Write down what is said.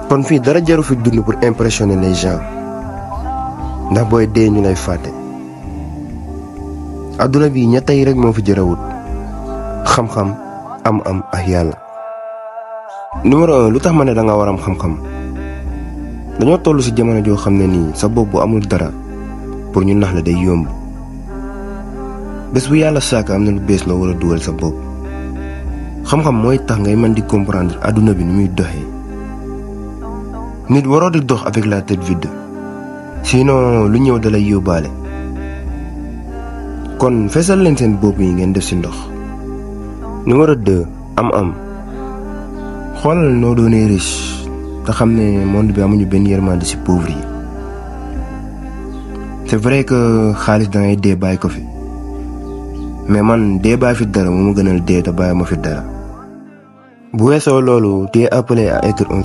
kon fii dara jaru fi dund pour impressionner les gens ndax booy dee ñu lay fàtte. adduna bi ñett yi rek moo fi jërawut: xam-xam, am-am ak yàlla. numéro 1, lu tax ma ne da nga war am xam-xam. dañoo toll ci jamono joo xam ne nii sa bopp bu amul dara pour ñu nax la day yomb. bés bu yàlla sàkk am na lu bees loo war a dugal sa bopp. xam-xam mooy tax ngay mën di comprendre adduna bi ni muy doxee. nit waroo di dox avec la tête vide, sinon lu ñëw dalay yóbbaale. kon feesal leen seen bopp yi ngeen def ci ndox. numéro 2, am-am. xoolal noo doonee riche te xam ne monde bi amuñu benn yërmande ci pauvre yi. c'est vrai que xaalis dangay dee bàyyi ko fi, mais man dee bàyyi fi dara moo ma gënal dee te bàyyi ma fi dara. bu weesoo loolu tu es appelé à être un